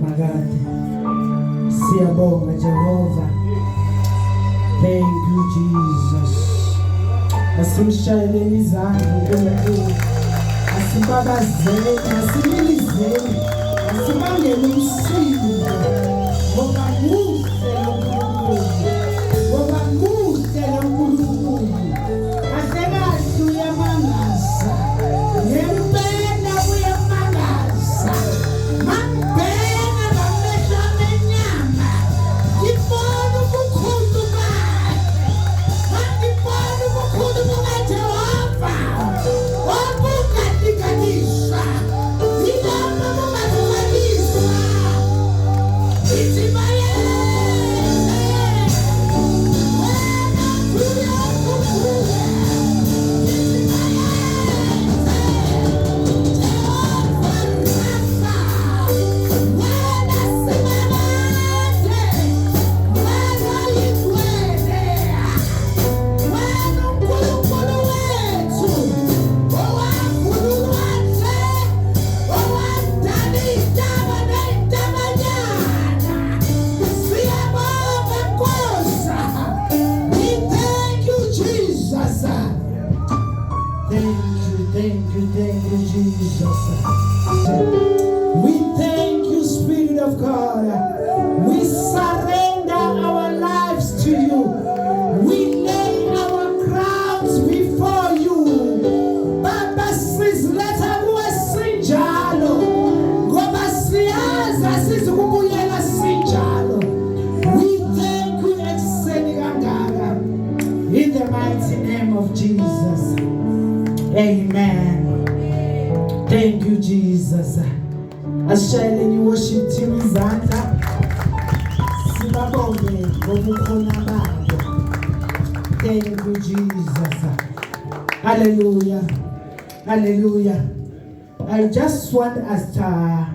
Simakade. Siyabonga Jehova. Thank you, Jesus. Asimshayeleni izandla uNkulunkulu. Asibabazeni, asimilizeni, asibangeni umsindo. Ngoba muhle lo Nkulunkulu. Ngoba muhle lo Nkulunkulu. Kahle kahle uyamangaza. Ngempela uyamangaza. Mangibheka ngamehlo amenyama. Ngibona ubukhulu bakhe. Mangibona ubukhulu bukaJehova. Obungalinganiswa. Yilapho bungahlukaniswa. Ithi bayethe. Wena uyakhuphuka. Ithi bayethe. Jehova Rafa. Wena Simakade. Wena yingcwele. Wena uNkulunkulu wethu. Owavula ulwandle. Owadala iy'ntaba ney'ntabanyana. Siyabonga Nkosi. We thank you, Jesus. Thank you, thank you, thank you, Jesus. We thank you, Spirit of God. We surrender our lives to you. We lay our crowns before you. Baba, siziletha kuwe sinjalo. Ngoba siyazi asizukubuyela sinjalo. We thank you ekuseni kangaka. In the mighty name of Jesus. Amen. Thank you, Jesus. Asishayeleni worship team izandla. Sibabonge ngobukhona babo. Thank you, Jesus. Hallelujah. Hallelujah. I just want us to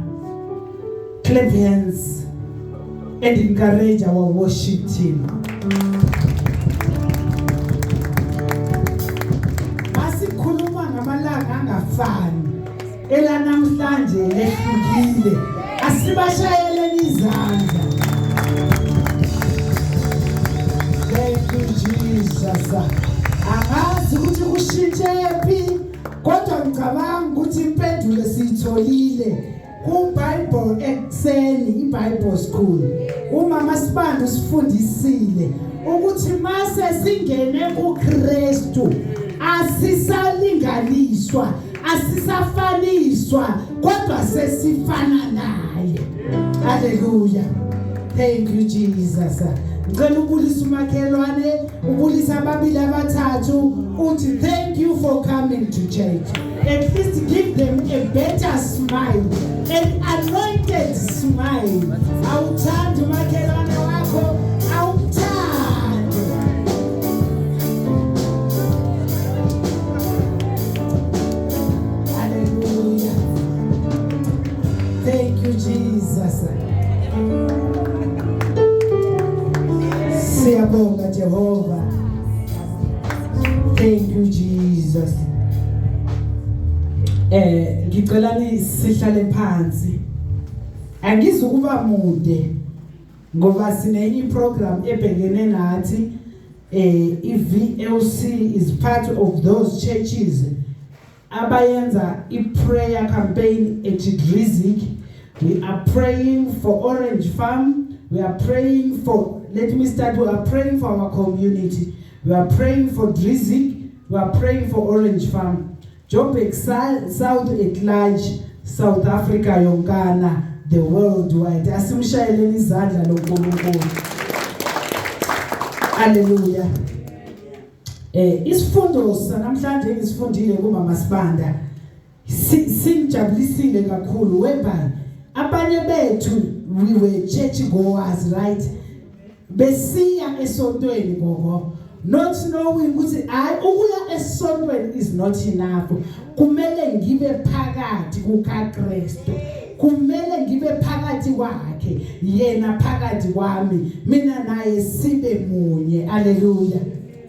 clap hands and encourage our worship team. Masikhuluma ngamalanga angafani. Elanamhlanje lehlukile. Asibashayeleni izandla. Thank you, Jesus. Angazi ukuthi kushintshe phi, kodwa ngicabanga ukuthi impendulo siyitholile ku Bible ekuseni, iBible school. Umama Sibanda usifundisile ukuthi mase singene kuKristu asisalinganiswa, asisafaniswa, kodwa sesifana naye. Hallelujah. Thank you, Jesus. Ngicela ubulisa umakhelwane, ubulisa ababili abathathu, uthi thank you for coming to church. At least give them a better smile, an anointed smile. Awuthandi umakhelwane wakho, awuthandi. Hallelujah. Thank you, Jesus. Siyabonga Jehova. Thank you, Jesus. Ngicela ni sihlale phansi. Angizukuba mude ngoba sinenye program ebhekene nathi. iVLC is part of those churches abayenza i-prayer campaign at Drieziek. We are praying for Orange Farm. We are praying for, let me start, we are praying for our community. We are praying for Drieziek. We are praying for Orange Farm. Joburg South at large, South Africa yonkana, the worldwide. Asimshayeleni izandla loNkulunkulu. Hallelujah. Isifundo sanamhlanje engisifundile kuMama Sibanda singijabulisile kakhulu, whereby abanye bethu, we were church goers, right? Besiya esontweni gogo, not knowing ukuthi hayi, ukuya esontweni is not enough, kumele ngibe phakathi kukaKristu, kumele ngibe phakathi kwakhe, yena phakathi kwami, mina naye sibe munye. Hallelujah,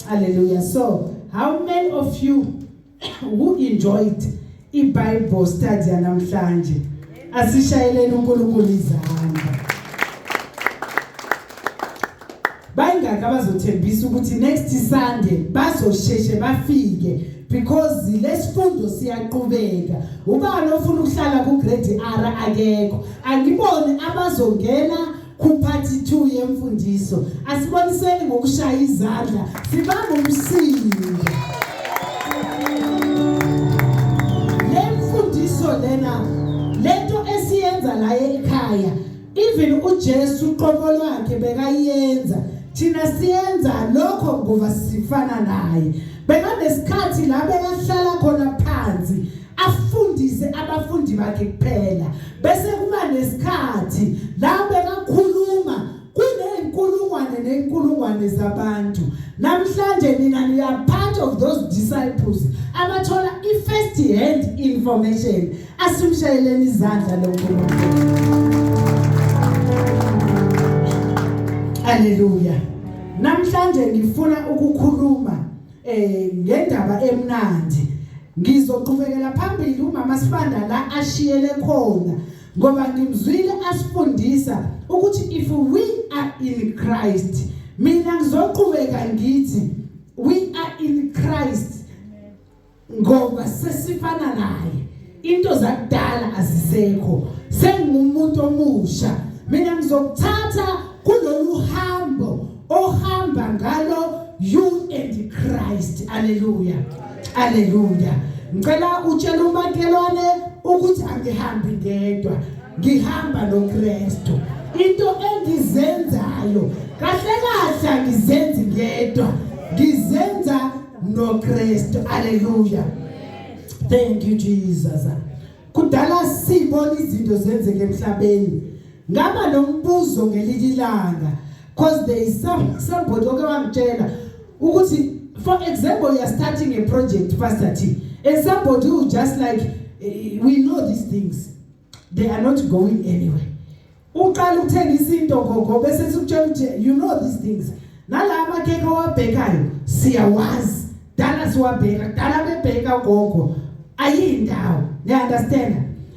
hallelujah. So how many of you who enjoyed iBible study namhlanje? Asishayeleni uNkulunkulu izandla. Bayingaki abazothembisa ukuthi next Sunday bazosheshe bafike because lesifundo siyaqhubeka. Ubani ofuna ukuhlala ku grade R akekho. Angiboni abazongena ku part 2 yemfundiso. Asiboniseni ngokushaya izandla sibamba umsindo. Lemfundiso lena lento esiyenza la ekhaya even uJesu uqobo lwakhe bekayenza thina siyenza lokho ngoba sifana naye bekanesikhathi la bekahlala khona phansi afundise abafundi bakhe kuphela bese kuba nesikhathi la bekakhuluma kuneyinkulungwane neyinkulungwane zabantu namhlanje nina niya part of those disciples abathola i-first hand information asimshayeleni izandla lo nkulunkulu. Haleluya. Namhlanje ngifuna ukukhuluma eh ngendaba emnandi. Ngizoqhubekela phambili umama Sibanda la ashiyele khona ngoba ngimzwile asifundisa ukuthi if we are in Christ mina ngizoqhubeka ngithi we are in Christ ngoba sesifana naye into zakudala azisekho sengumuntu omusha mina ngizokuthatha kulolu hambo ohamba ngalo you and Christ. Haleluya, haleluya. Ngicela utshele umakhelwane ukuthi angihambi ngedwa, ngihamba noKristu. Into engizenzayo kahle kahle angizenzi ngedwa, ngizenza noKristu. Haleluya, thank you Jesus. Kudala sibona izinto zenzeke emhlabeni. Ngaba nombuzo ngelinye ilanga because there is somebody oke wangitshela ukuthi, for example, you are starting a project, Pastor T, and somebody who just like, we know these things, they are not going anywhere. Uqala ukuthengisa into gogo bese sikutshela ukuthi you know these things, nala amakhekhe owabhekayo siyawazi, dala siwabheka, dala bebheka gogo, ayindawo. Ne understand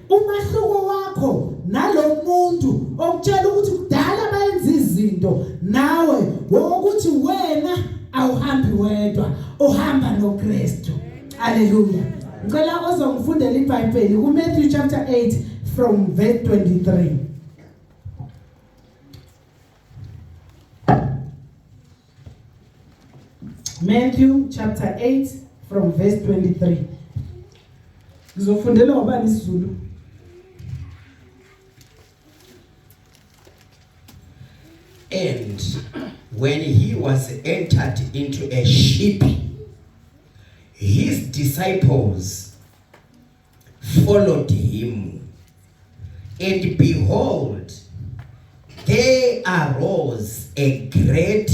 umahluko wakho nalomuntu okutshela ukuthi kudala bayenza izinto nawe wokuthi wena awuhambi wedwa, uhamba noKristu. Haleluya. Ngicela ozongifundela iBhayibheli kuMatthew chapter 8 from verse 23. Matthew chapter 8 from verse 23. Ngizofundela ubani isiZulu? And when he was entered into a ship, his disciples followed him. And behold, there arose a great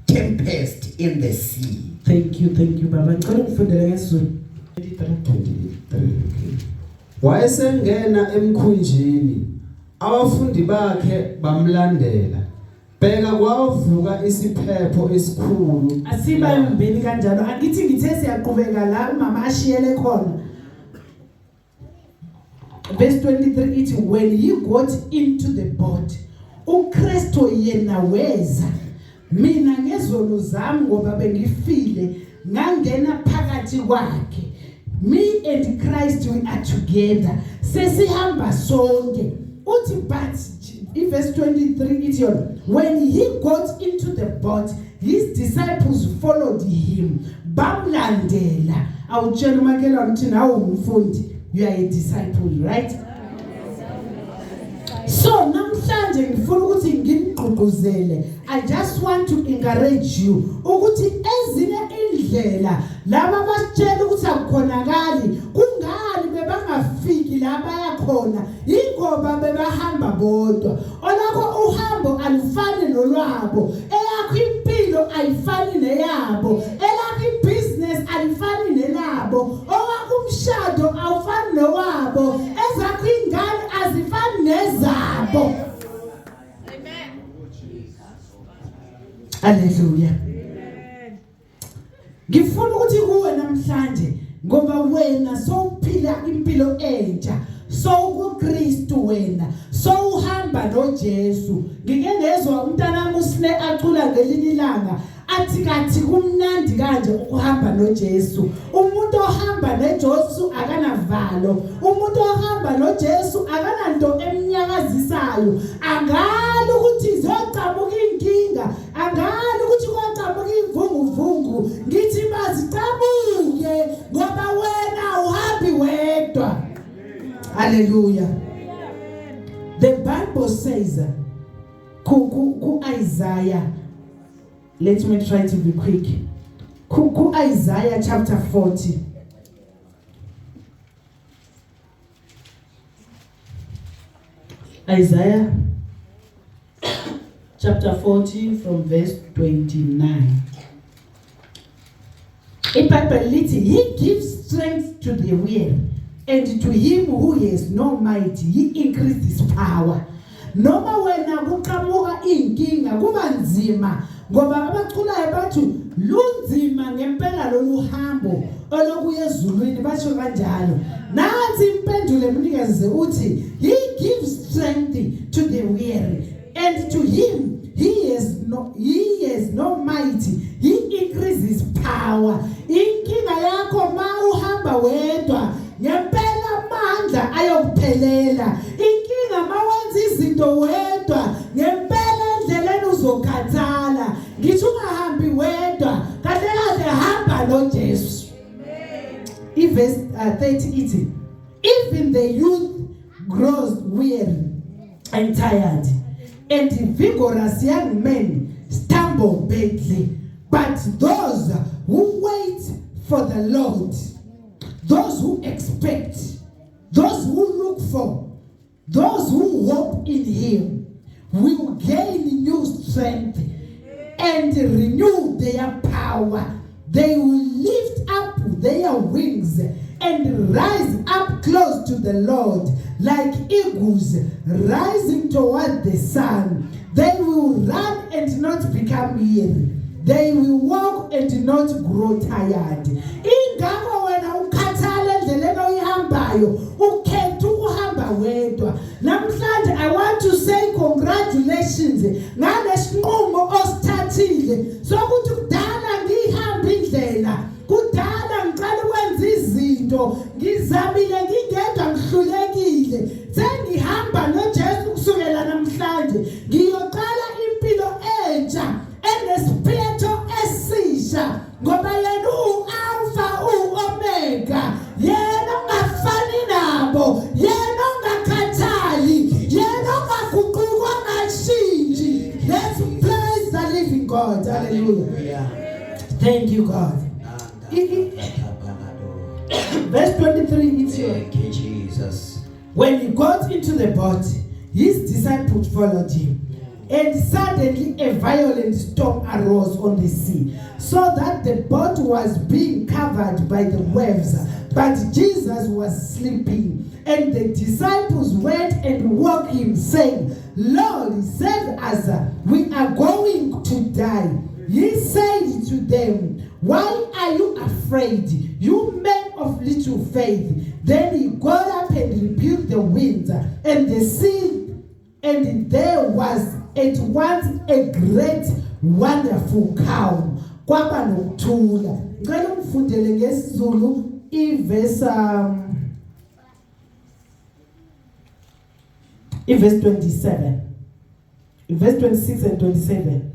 tempest in the sea. Thank you, thank you baba. Ngicela ukufundela ngesiZulu. 23. 23, okay. Wayesengena emkhunjini, abafundi bakhe bamlandela. Bheka, kwavuka isiphepho esikhulu. Asibayombeni kanjalo. Angithi ngithe siyaqhubeka la umama ashiyele khona. Verse 23 ithi, when he got into the boat, uKristo yena weza. Mina ngezono zami ngoba bengifile ngangena phakathi kwakhe. Me and Christ, we are together. Sesihamba sonke. Uthi but verse 23 ithi yona, when he got into the boat, his disciples followed him. Bamlandela. Awutshela umakhelwane ukuthi nawe umfundi, you are a disciple, right? So namhlanje ngifuna ukuthi ngimgqugquzele. I just want to encourage you ukuthi ezinye indlela laba basitshela ukuthi akukhonakali, kungani bebangafiki la baya khona? Ingoba bebahamba bodwa. Olakho uhambo alufani nolwabo, eyakho impilo ayifani neyabo, elakho ibusiness alifani nelabo, owakho umshado awufani nowabo, ezakho ingane azifani nezabo. Amen. Haleluya. Ngifuna ukuthi kuwe namhlanje ngoba wena sowuphila impilo entsha. sowukuKristu wena, sowuhamba noJesu. Ngike ngezwa umntanami uSine acula ngelinye ilanga athi kathi kumnandi kanje ukuhamba noJesu. Umuntu ohamba neJesu akanavalo, umuntu ohamba noJesu akananto emnyakazisayo. Angali ukuthi ziyoqhamuka inkinga, angali ukuthi koqhamuka imvunguvungu, ngithi maziqhamuke ngoba wena uhambi wedwa. Hallelujah. The Bible says ku Isaiah, let me try to be quick, ku Isaiah chapter 40, Isaiah chapter 40 from verse 29. IBhayibheli lithi, "He gives strength to the weary, and to him who has no might he increases power." Noma wena kuqhamuka inkinga, kuba nzima, ngoba abaculayo bathi lunzima ngempela lolu hambo olokuya ezulwini, basho kanjalo. Nansi impendulo emnikeze, uthi, "He gives strength to the weary, and to him he has no might he increases power." Inkinga yakho, ma uhamba wedwa ngempela amandla ayokuphelela. Inkinga, mawenza izinto wedwa ngempela endleleni uzokhathala. Ngithi ungahambi wedwa, kahle kahle hamba noJesu. Iverse 30 ithi, "Even the youth grows weary and tired, and the vigorous young men stumble badly, but those who wait for the Lord, those who expect, those who look for, those who hope in him will gain new strength and renew their power. They will lift up their wings and rise up close to the Lord like eagles rising toward the sun. They will run and not become weary. They will walk and not grow tired." Ingakho wena ukhathala endleleni oyihambayo, ukhetha ukuhamba wedwa. Namhlanje I want to say congratulations ngalesinqumo osithathile sokuthi kudala ngihamba indlela, kudala ngiqala ukwenza izinto, ngizamile ngingedwa, ngihlulekile, sengihamba noJesu. Kusukela namhlanje ngiyoqala impilo entsha enesiphetho esisha, ngoba yena uAlpha, uOmega, yena ongafani nabo, yena ongakhathali, yena ongaguquki, ongashintshi. Let's praise the living God. Hallelujah. Thank you, God. Verse 23 it's your Thank you, Jesus. When he got into the boat, his disciples followed him. And suddenly a violent storm arose on the sea, so that the boat was being covered by the waves. But Jesus was sleeping. And the disciples went and woke him, saying, "Lord, save us. We are going to die." He said to them, "Why are you afraid, you men of little faith?" Then he got up and rebuked the winds and the sea, and there was at once a great, wonderful calm. Kwaba nokuthula. Ngicela ungifundele ngesiZulu iverse 27, iverse 26 and 27.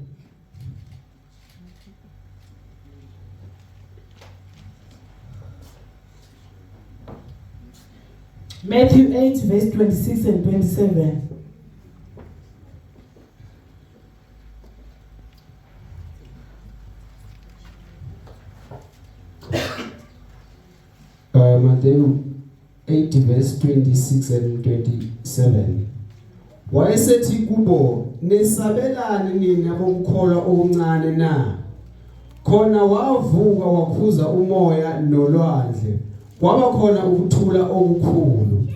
Matthew 8 verse 26 and 27. Matthew 8 verse 26 and 27. Wayesethi kubo, "Nesabelani nina bokukholwa okuncane na?" Khona wavuka wakhuza umoya nolwandle, kwaba khona ukuthula okukhulu.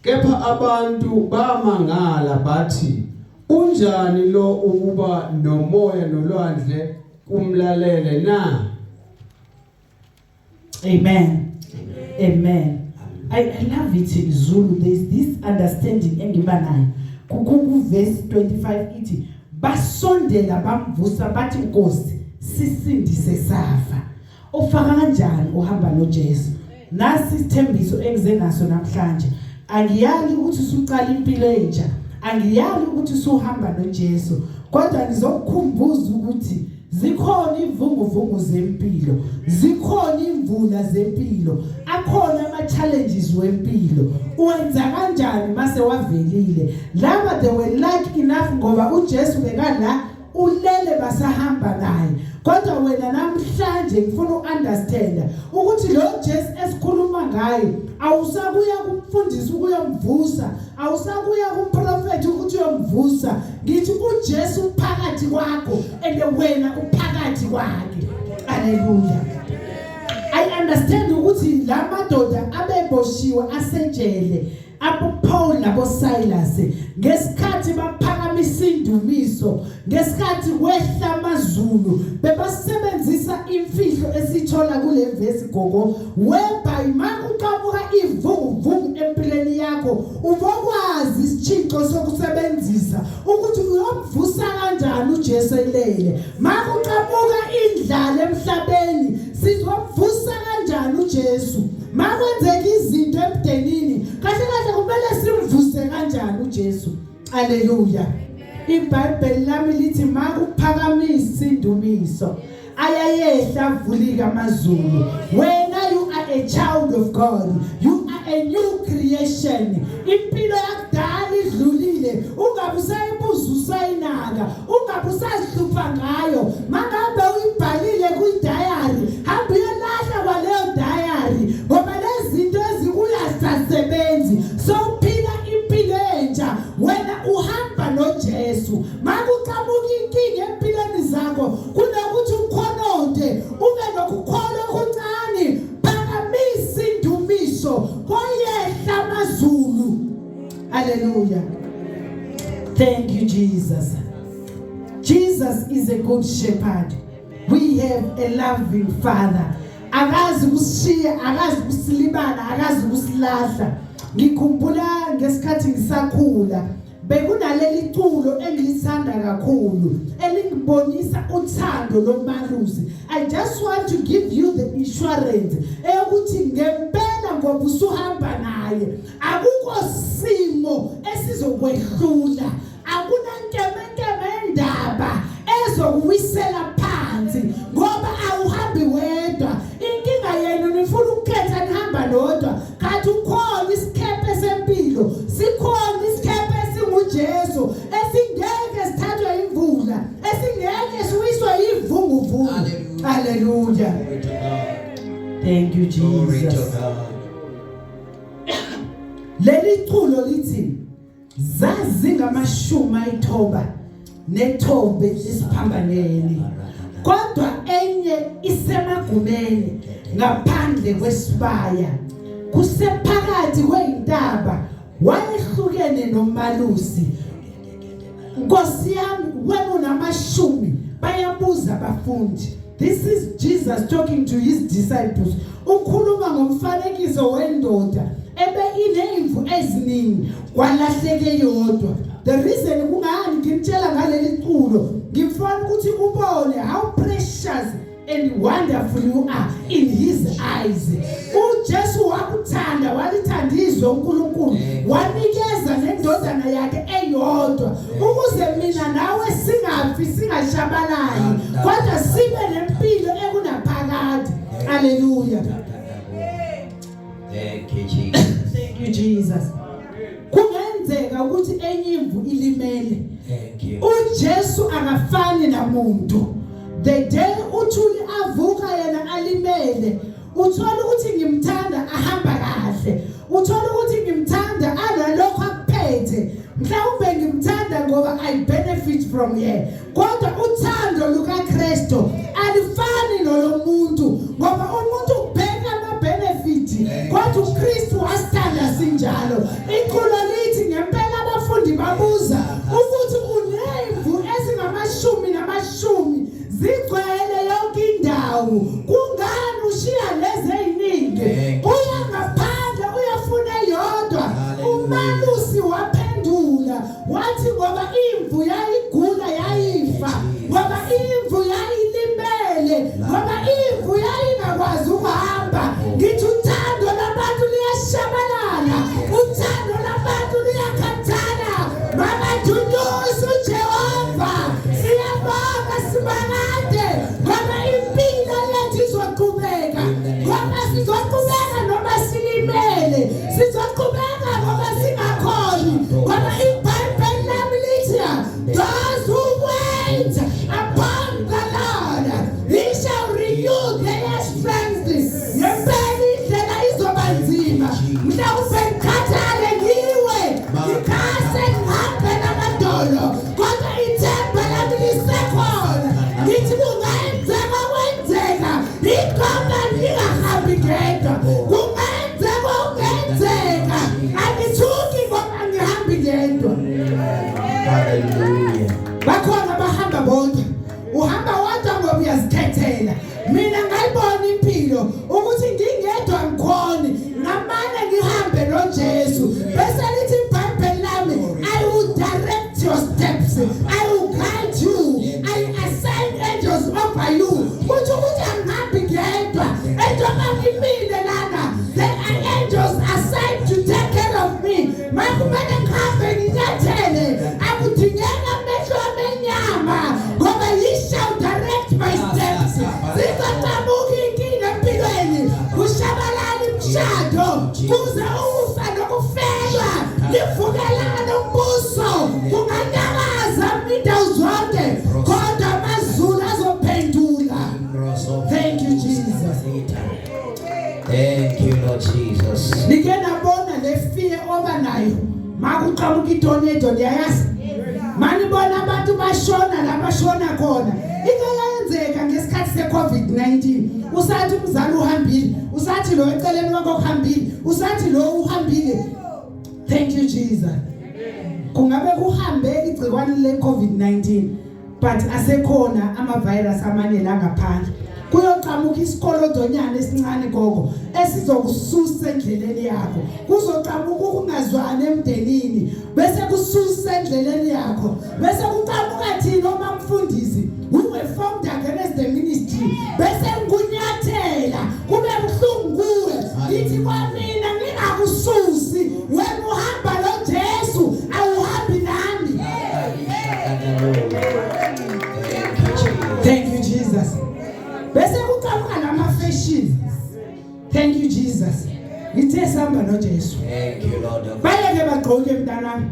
Kepha abantu bamangala bathi, "Unjani lo ukuba nomoya nolwandle kumlalele na?" Amen. Amen. I love it in Zulu. There's this understanding engiba nayo. Ku verse 25 ithi basondela bamvusa bathi, "Nkosi, sisindise, safa." Ufaka kanjani uhamba noJesu? Nasi isithembiso engize naso namhlanje. Angiyali ukuthi usuqala impilo entsha, angiyali ukuthi usuhamba noJesu, kodwa ngizokukhumbuza ukuthi zikhona ivunguvungu zempilo, zikhona imvula zempilo, akhona ama challenges wempilo. Uwenza kanjani mase wavelile laba? They were lucky enough ngoba uJesu bekala ulele, basahamba naye. Kodwa wena namhlanje ngifuna uunderstand ukuthi lo Jesu esikhuluma ngaye, awusakuya kumfundisi ukuyomvusa, awusakuya kumprofeti ukuthi uyomvusa. Ngithi uJesu uphakathi kwakho and wena uphakathi kwakhe. Haleluya! I understand ukuthi la madoda abeboshiwe asejele, abo Paul nabo Silas, ngesikhathi baphakamisa indumiso, ngesikhathi kwehla amazulu, bebasebenzisa imfihlo esithola kule verse, gogo, whereby makuqhamuka ivunguvungu empilweni yakho, ubokwazi isitshinxo sokusebenzisa ukuthi uyomvusa kanjani uJesu elele. Makuqhamuka indlala emhlabeni, sizomvusa kanjani uJesu? Makwenzeka izinto emndenini, kahle kahle kumele simvuse kanjani uJesu? Haleluya! iBhayibheli lami lithi makuphakamisa indumiso, ayayehla, avulika amazulu. Wena, you are a child of God, you are a new creation. Impilo yakudala idlulile, ungabe usayibuza, usayinaka, ungabe usazihlupha ngayo. Mangabe uyibhalile kwi-diary, hamba uyolahla kwaleyo diary, ngoba lezi zinto ezikuya sasebenzi. So uphila impilo entsha, wena uhamba noJesu. Makuqhamuka inkinga empilweni zakho, kunokuthi ukhononde, ube nokukholwa okuncane, phakamisa indumiso, koyehla amazulu. Haleluya! Thank you, Jesus. Jesus is a good shepherd. We have a loving Father. Akazi kusishiya, akazi kusilibala, akazi kusilahla. Ngikhumbula ngesikhathi ngisakhula, bekunaleli culo engilithanda kakhulu elingibonisa uthando lomalusi. I just want to give you the assurance eyokuthi ngempela ngoba usuhamba naye, akukho simo esizokwehlula, akunankemekeme endaba ezokuwisela phansi, ngoba awuhambi wedwa. Inkinga yenu, nifuna ukukhetha nihamba nodwa, kanti ukhona isikhephe sempilo, sikhona isikhephe esinguJesu esingeke sithathwe imvula, esingeke siwiswe ivunguvungu. Hallelujah. Hallelujah. Glory to God. Thank you, Glory to Jesus. God. Leli culo lithi zazingamashumi 99 esiphambaneni, kodwa enye isemagumeni ngaphandle kwesibaya, kusephakathi kwezintaba, wayehlukene nomalusi. Nkosi yami, wena unamashumi. Bayabuza abafundi. This is Jesus talking to his disciples. Ukhuluma ngomfanekiso wendoda ebe inemvu eziningi, kwalahleke yodwa. The reason kungani ngimtshela ngaleli culo, ngifuna ukuthi ubone how precious and wonderful you are in his eyes. uJesu wakuthanda, walithanda izwe uNkulunkulu, wanikeza nendodana yakhe eyodwa ukuze mina nawe singafi, singashabalali, kodwa sibe nempilo ekunaphakade. Haleluya! Thank you, Jesus. Thank you, Jesus. Kungenzeka ukuthi enye imvu ilimele. Thank you. uJesu akafani namuntu. The day uthuli avuka yena alimele, uthola ukuthi ngimthanda ahamba kahle, uthola ukuthi ngimthanda analokho akuphethe, mhlawumbe ngimthanda ngoba I benefit from here. Kodwa uthando lukaKristo alifani nolomuntu, ngoba umuntu ubheka ama benefit, kodwa uKristu wasithanda sinjalo. Iculo lithi ngempela abafundi babuza ukuthi unemvu ezingamashumi namashumi, zigcwele yonke indawo, kungani ushiya lezi eziningi, uya ngaphandle? Ngoba imvu yayigula, yayifa, ngoba imvu yayilimele, ngoba imvu yayingakwazi ukuhamba. Ngithi uthando labantu liyashabalala, uthando labantu liyakhathala. Makadunyiswe uJehova. Siyabonga sibakade, ngoba impilo yethu izoqhubeka, ngoba sizoqhubeka noma silimele, sizoqhubeka ngoba singakhoni, ngoba iBhayibheli lami lithi, "Those who wait upon the Lord, he shall renew their strength." Ngempela indlela izoba nzima, mhlawumbe ngikhathale, ngiwe, ngikhase, ngihambe namadolo, kodwa ithemba lami lisekhona. Ngithi kungenzeka kwenzeka ingoba ngingahambi ngedwa, kungenzeka kungenzeka angithuki ngoba ngihambi ngedwa. Hallelujah. Bakhona abahamba bonke. Uhamba wedwa ngoba uyazikhethela. Mina ngayibona impilo ukuthi ngingedwa ngikhoni, ngamane ngihambe noJesu. Bese lithi iBhayibheli lami, "I will direct your steps, I will guide you, I assign angels over you." Kuthi ukuthi angihambi ngedwa. Enjoba ngimile lana, there are angels assigned to take care of me. Makumele ngihambe nginyathele, akudingeka amehlo amenyama, ngoba he shall direct my steps. Zizoqhamuka inkinga empilweni, kushabalala imishado, kuze ufa nokufelwa, livukelana umbuso, kunganyakaza indawo zonke, kodwa amazulu azophendula. Thank you, Jesus. Thank you, Lord Jesus. Nike nabona le fear oba nayo makuqhamuka itornado? Niyayazi, manibona abantu bashona la bashona khona. Into yayenzeka ngesikhathi seCovid-19, usathi umzali uhambile, usathi lo eceleni kwakho uhambile, usathi lo uhambile. Thank you, Jesus. Kungabe kuhambe igciwane leCovid-19, but asekhona ama virus amanye la ngaphandle. Kuyoqhamuka isikolodonyana esincane, gogo, esizokususa endleleni yakho. Kuzoqhamuka ukungazwani emndenini, bese kususa endleleni yakho, bese kuqhamuka thina omamfundisi, we were formed against the ministry, bese ngunyathela kube buhlungu kuwe. Ngithi kwamina ngingakususi, wena uhamba lo Jesu, awuhambi nami. Thank you, Jesus. Thank you, Jesus. Bese kuqhamuka lama fashion. Thank you, Jesus. Ngithe sihamba noJesu. Thank you, Lord. Bayeke bagqoke, mntanami.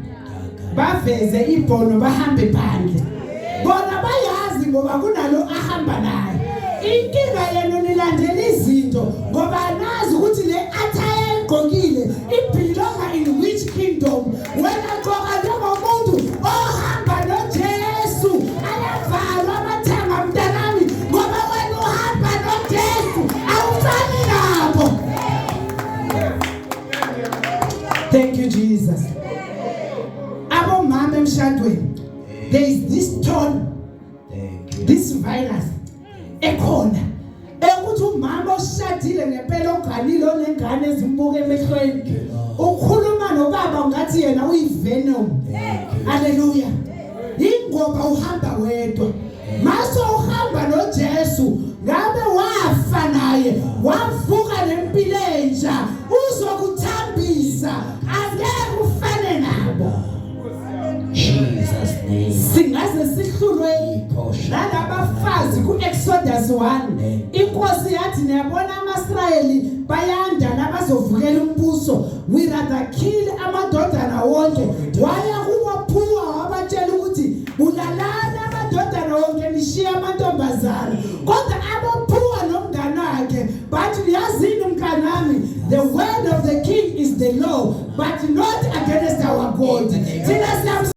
Baveze ibhono, bahambe phandle. Bona bayazi ngoba kunalo ahamba naye. Inkinga yenu nilandela izinto ngoba nazi ukuthi le attire egqokile ibelonga in which kingdom. Wena gqoka njengomuntu ohamba noJesu. Ayavalwa amathanga, mntanami, ngoba wena uhamba noJesu, awufani nabo. Thank you, Jesus. Abomama emshadweni, there is this thorn, Thank you. this virus ekhona ekuthi umama oshadile ngempela, oganile, onengane ezimbuka emehlweni, ukhuluma nobaba ngathi yena uyivenom. Haleluya! Ingoba uhamba wedwa. Maso uhamba noJesu, ngabe wafa naye wavuka nempilo entsha, uzokuthambisa, angeke ufane nabo. Jesus' name. Singaze sihlulwe nalabafazi kuExodus 1. Inkosi yathi, "Niyabona, amaIsrayeli bayanda nabazovukela umbuso, we rather kill amadodana wonke." Waya kuwaphuwa, wabatshela ukuthi, "Bulalana amadodana wonke, nishiya amantombazana." Kodwa abophuwa nomngane wakhe bathi, "Yazini mnganami, the word of the king is the law, but not against our God." Thina siyam